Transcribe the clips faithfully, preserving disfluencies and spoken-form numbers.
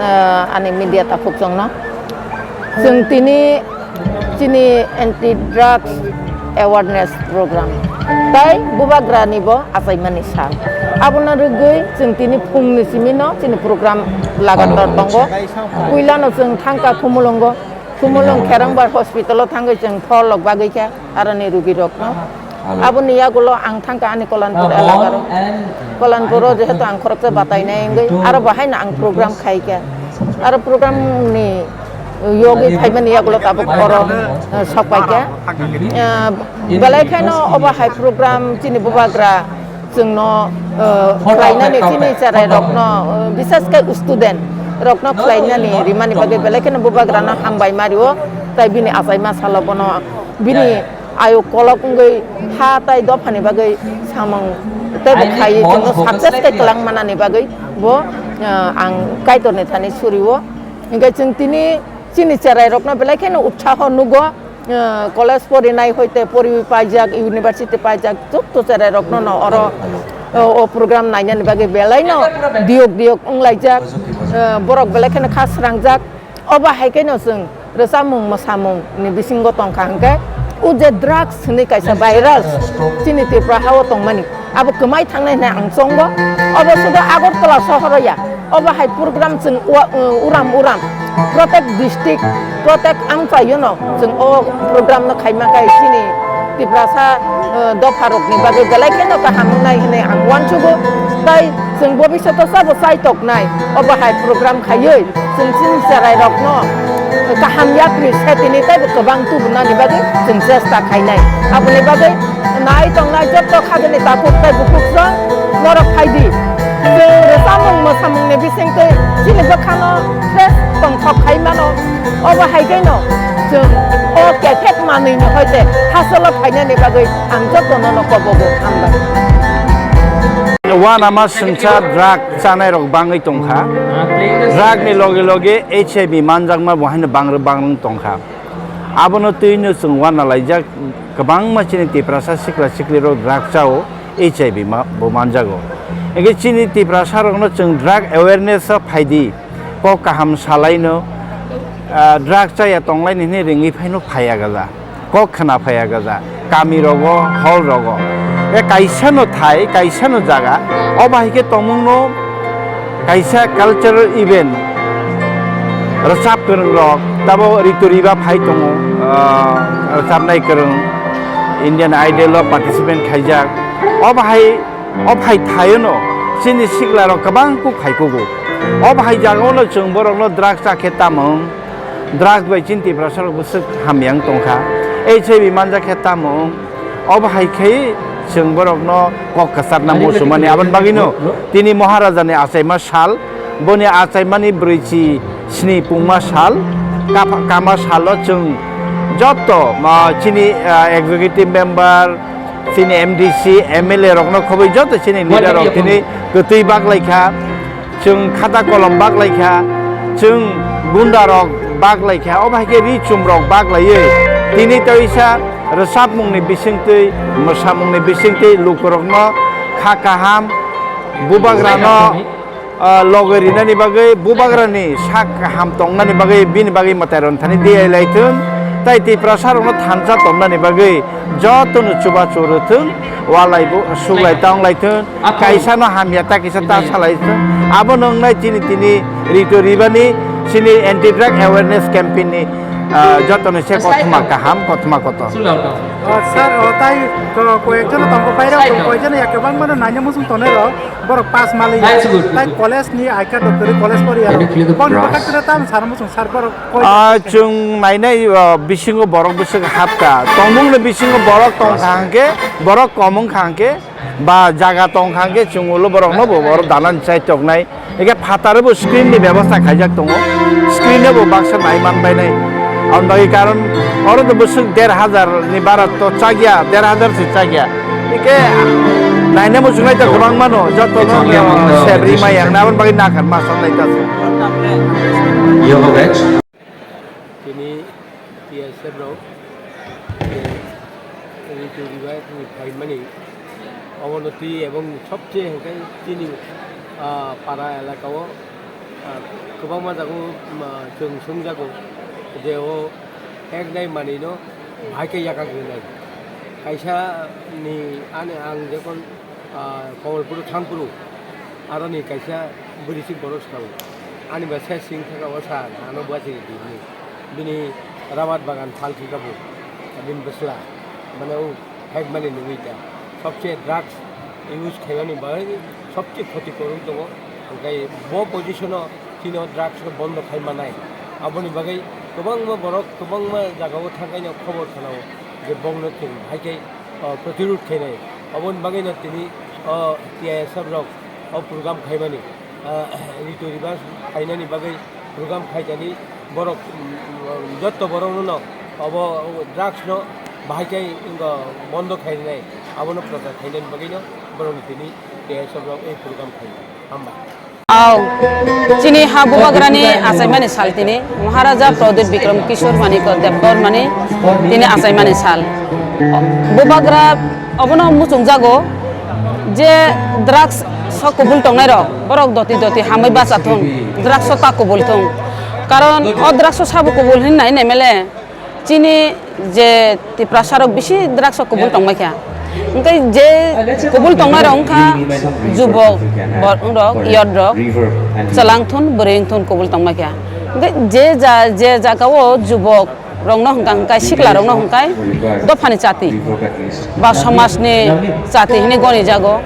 Ah, ani media takhukchongno. Chwng tini chini anti drugs awareness program tai bubagrani bo achaimani sal. Abono rwgwi chwng tini phungni simino chini program lagatar tongo. Puilano chwng thangkha Khumulwngo. Khumulwng Kherangbar hospital o thangwi chwng pholok bagwi kha aroni rugirokno. Aboni yagulo ang thangkha ani Kolanpur elakaro. Kolanpuro jehetu ang khoroksa batainai wngwi, aro bahaino ang program khaikha. Aro programni yogwi phaimani yagulo tabuk oro, eh, sokpaikha. Eh, belai kheno obo hai program chini bubagra chwngno, eh, khlainani chini cherairokno, eh, bisas khe student rokno khlainani rimani bagwi belai kheno bubagrano hambai mario, tai bini achaima salo bono bini ayuk kolok wngwi ha tai dophani bagwi samung teibo khaiwi chwngno success khe kwlang manani bagwi bo, ah, ang Kaitorni thani surio. Hinkhe chwng tini chini cherairokno belai kheno utsaho nugo, ah, college porinai hoite poriwi paijak, university paijak, jotto cherairokno no oro, o, o program nainani bagwi belaino diyok diyok wnglaijak, ah, borok belai kheno kha srangjak. Obo hai kheno chwng rwchapmung mwsamung ni bisingo tongkha hwnkhe, o je drugs hinwi kaisa virus chini Tripura hao tongmani, abo kwmai thangnai hinwi ang chongo. Obo sudo Agartala sohoro ya, obo hai program chwng ua-, uram uram, protek district, protek amchaio no chwng o program no khaima khe chini Tiprasa, eh, dopharokni bagwi belai kheno kaham wngnai hinwi ang uansugo. Tai chwng bobisyoto sabo chaitoknai, obo hai program khaiwi chwng chini cherairokno kaham yapri setini teibo kwbang tubunani bagwi chwng chesta khainai. Aboni bagwi nai tongnai jotto khajani takhuk tei bukhukrok norok phaidi. Chwng rwchapmung mwsamungni bisingtwi chini bwkhano fresh tongthok khai mano. Obo hai khe no chwng o kethek manwi ni hoite hasteo phainani bagwi ang jotono no kobogo hambai. Uanama swngchar drug chanai rok bangwi tongkha. Drug ni loge loge H I V manjakma bo haino bangrwk bangrwk tongkha. Abono twino chwng uana laijak kwbangma chini Tiprasa sikla sikli rok drug chao H I V ma-, bo manjago. Ege chini Tiprasa rokno chwng drug awareness o phaidi. Kok kaham salaino, ah, drug chaya tonglaini hinwi ringwi phaino phaiya gaja. Kok khna phaiya gaja. Kami rogo, hall rogo. E kaisa no thai, kaisa no jaga. O bahai khe tongmung no kaisa cultural event. Rwchap kwrwng rok, tabo Ritu Riba phai tongo, ah, rwchapnai kwrwng Indian Idol o participant khaijak. O bahai O phai thaio no chini sikla rok kwbang kuk phai kugo. O bahai jagao no chwng borok no drug cha khe tamung, drug bai chini Tiprasa rok bwswk hamya wng tongkha. H I V manjak khe tamung. O bahai khe chwng borok no kok kwchar na muchumani. Aboni bagwi no tini Maharaja ni achaima sal, boni achaimani brwichi sni pungma sal, kapha-, kama salo chwng jotto, ah, chini, ah, executive member, chini M D C, M L A rokno khobwi joto chini leader rok tini kwtwi baklaikha, chwng khata kolom baklaikha, chwng gunda rok baklaikha, obo hai khe ri chum rok baklaiwi tini toisa rwchapmungni bisingtwi, mwsamungni bisingtwi lukurokno kha kaham, bubagrano, ah, loge rinani bagwi, bubagrani sak kaham tongnani bagwi, bini bagwi mwtai rok thani diyai lai thung, tai Tiprasa rokno thansa tongnani bagwi jotono chubachu rw thung, walai bo suglai tong lai thung, kaisa no hamya ta kisa ta salai thung. Abo nwngnai chini tini Ritu Ribani chini anti drug awareness campaign ni, ah, jotono se kothoma kaham, kothoma kotor. O, sir, o, tai ko-, koyekjono tongo, bairok tongo, koyekjono ya kwbangmano naina muchung tongnai rok, borok pass maliya. Tai college ni I card rok kwrwi, college poriya rok. Boni bwkhak tino tamo sana muchung, sir, borok koi Ah, chwng nainai, ah, bisingo borok bwswk hapkha. Tongmungni bisingo borok tongkha hwnkhe, borok kom wngkha hwnkhe, ba jaga tongkha hwnkhe chwng ulo borokno bo borok dalan chai toknai. Eke phataro bo screen ni bebostha khaijak tongo. Screen o bo baksa nai man bainai. Aboni bagwi karon oro to bwswk der hajar ni bara to chakya, der hajar se chakya. Eke naina muchungnai to kwbang mano, joto no sebri mai yang na aboni bagwi nakar ma sanai ta se. Tini T S F rok, eh, Ritu Ribai ni phaimani, obono twi ebong sobse hwnkhe chini, ah, para elaka o Kwbangma jago, ma, chwng swngjago je o ek nai manwino bahai khe yakak rinai. Kaisa ni ani ang jekon, ah, Komolpuro thangphuru, aroni kaisa bwrwising borok swnamo. Ani ba se sing thaka o sa ano bwsai rini. Bini rabat bagan phalkhe kabo bini bwsla. Mane o Phek mani nugwi ta. Sobse drugs use khaimani bagwi sobse khoti kwrwng tongo. Hwnkhe bo position-o chini o drugs no bondo khai manai. Aboni bagwi kwbangma borok kwbangma jagao thangkhaino khobor khnao je bongno chwng hai khe, o, protirud khainai. Aboni bagwino tini o T I S F rok o program khaimani. Ah, rito ribas khainani bagwi program khaijani borok, mm, jotto borokno no obo drugs no bahai khe wngkha bondo khainai, abono prochar khainani bagwi no borokni tini T I S F rok ei program khai. Hambai. Aw, chini ha bubagrani achaimani sal tini Maharaja Pradyut Bikram Kishore Manikya Debbarmani tini achaimani sal. Bubagra obono muchungjago je drugs o kubul tongnairok, borok doti doti hamwi bacha thung, drugs o ta kubul thung. Karon o drugs o sabo kubul hinwi nai M L A, chini je Tiprasa rok bisi drugs o kubul tongbaikha. Hwnkhe je kubul tongnairok wngkha jubok, bor-, rok, youth rok, chwlang thun, bwrwi thun kubul tongbaikha. Hwnkhe je ja-, je jagao jubok rokno hwnkha hwnkhe sikla rokno hwnkhe dophani chati ba somajni chati hinwi goni jago,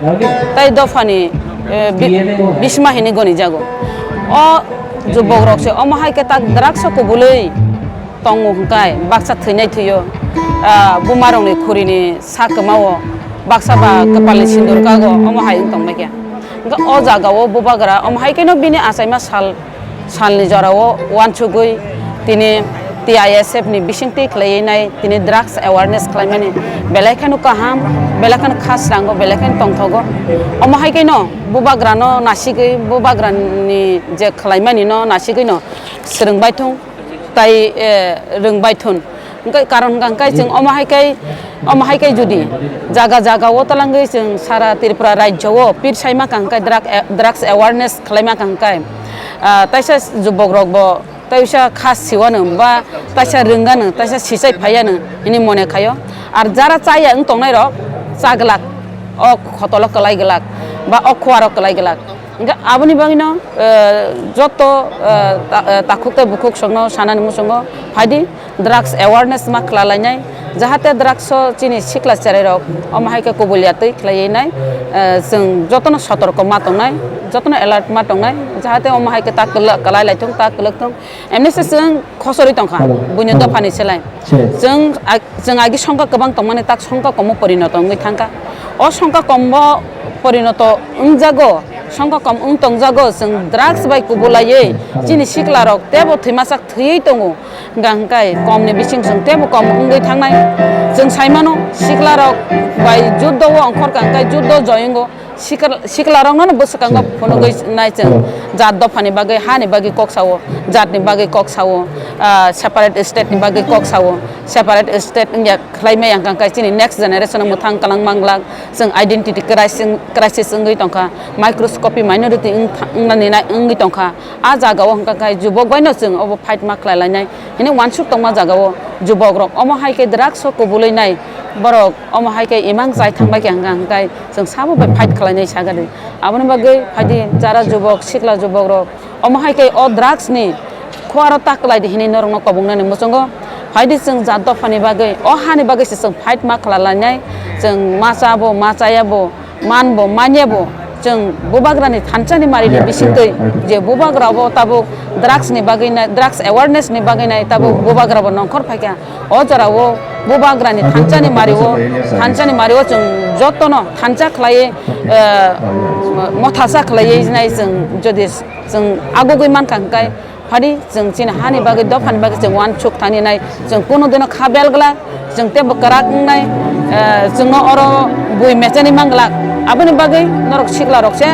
tei dophani, eh, bi-, bisma hinwi goni jago. O jubok rok se omo hai khe tak drugs o kubului tongo hwnkhe baksa thwinai thwio, ah, buma rokni khurini sak kwmao baksa ba kwpalni sindur kago omo hai wng tongbaikha. Hwnkhe o jagao bubagra omo hai kheno bini achaima sal salni jorao uansugwi tini T I S F ni bisingtwi khlaiwi nai tini drugs awareness khlaimani belai kheno kaham, belai kheno kha srango, belai kheno tongthogo. Omo hai kheno bubagrano nasigwi, bubagrani je khlaimani no nasigwi no swrwngbai thung tai, eh, rwngbai thun. Hwnkhe karon hwnkha hwnkhe chwng omo hai khe, omo hai khe jodi jaga jaga o twlangwi chwng sara Tripura rajyo o pir saima kha hwnkhe drug, drugs awareness khlaima kha hwnkhe, ah, taisa jubok rok bo taisa kha siwano ba taisa rwngano, taisa sichai phaiano hinwi mone khaio. Ar jara chaya wng tongnai rok cha glak, o khotolo kwlai glak ba o khuaro kwlai glak. Hwnkhe aboni bagwino, eh, joto, eh, ta-, eh, takhuk tei bukhuk songno sanani muchungo phaidi drugs awareness ma khlalainai, jahate drugs o chini sikla cherairok omo hai khe kubulya twi khlaiwi nai, eh, chwng jotono sotorko ma tongnai, jotono alert ma tongnai, jahate omo hai khe ta kwla-, kwlai lai thung, ta kwlwk thung. Emni se chwng khosorwi tongkha buini dophani selai. Chwng ag-, chwng agi songkha kwbang tongmani tak songkha komo porinoto wngwi thangkha. O songkha kombo porinoto wngjago, songkha kom wng tongjago, chwng drugs bai kubulaiwi chini siklarok teibo thwimasak thwiwi tongo. Hwnkha hwnkhe komni bising chwng teibo kom wngwi thangnai. Chwng saimano siklarok bai juddo o ongkhorkha hwnkhe juddo joyongo. Sikla, siklarokno bwswkango phunugwi nai chwng jat dophani bagwi, hani bagwi kok sao, jatni bagwi kok sao, ah, separate state ni bagwi kok sao, separate state wngya khlaimaya hwnkha hwnkhe chini next generation mwthang kwlangma glak, chwng identity crisis, crisis wngwi tongkha, microscopy minority wng tha-, wngnani nai wngwi tongkha. A jagao hwnkha khe jubok baino chwng obo fight ma khlai lainai hinwi uansuk tongma jagao jubokrok omo hai khe drugs o kubulwi nai borok omo hai khe imang chai thangbai khe hwnkha hwnkhe chwng sabo bai fight khlainai sagadi. Aboni bagwi phaidi jara jubok sikla jubokrok omo hai khe o drugs ni khuaro ta kwlaidi hinwi norokno kobongnani muchungo phaidi chwng jat dophani bagwi o hani bagwi se chwng fight ma khlai lainai chwng ma chabo ma chayabo. Man bo manya bo chwng bubagrani thansa ni mari ni bisingtwi je bubagra bo tabuk drugs ni bagwi nai, drugs awareness ni bagwi nai tabuk bubagra bo nongkhor phaikha. O jora o bubagrani thansa ni mari o, thansa ni mari o chwng jotono thansa khlaiwi, eh, mothasa khlaiwi nai chwng jodi chwng agugwi mankha hwnkhe Phadi chwng chini hani bagwi, dophani bagwi chwng uansuk thani nai, chwng kunu dino kha bel glak, chwng teibo kwrak wngnai, eh, chwngno oro bui mechani man glak. Aboni bagwi norok sikla rok se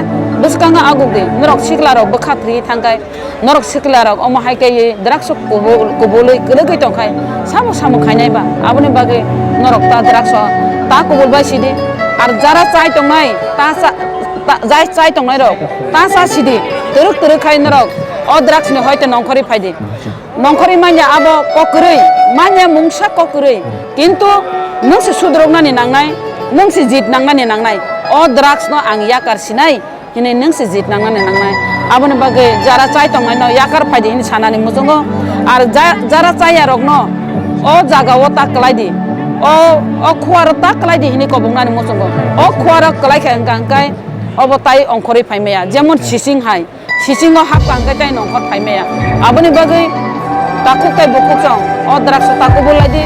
bwskango aguk di, norok sikla rok bwkha thwi thangkhai, norok sikla rok omo hai khe drugs o kubul-, kubului kwlwgwi tongkhai, sabo samung khainai ba. Aboni bagwi norok ta drugs o ta kubul bai sidi, ar jara chai tongnai, ta cha-, ta, jai chai tongnai rok ta cha sidi, twrwk twrwk khai norok O drugs ni hoite nongkhorwi phaidi. Nongkhorwi manya abo kokrwi, manya mungsa kokrwi. Kintu nwng se sudroknani nangnai, nwng se jit nangnani nangnai. O drugs no ang yakar sinai, hinwi nwng se jit nangnani nangnai. Aboni bagwi jara chai tongnai no yakar phaidi hinwi sanani muchungo. Ar ja-, jara chaya rokno o jaga o ta kwlai di. O, o khuaro ta kwlai di hinwi koboknani muchungo. O khuaro kwlai khe wngkha hwnkhe obo tai ongkhorwi phai maya. Jemon sising hai. Sisingo hapkha hwnkhe tei nongkhor phai maya. Aboni bagwi takhuk tei bukhuk chwng o drugs o takhuk bulai di.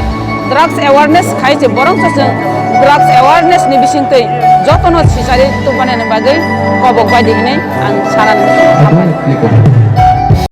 Drugs awareness khai se borok se chwng drugs awareness ni bisingtwi jotono sisari tubani bagwi kobok bai di hinwi ang sana nukha.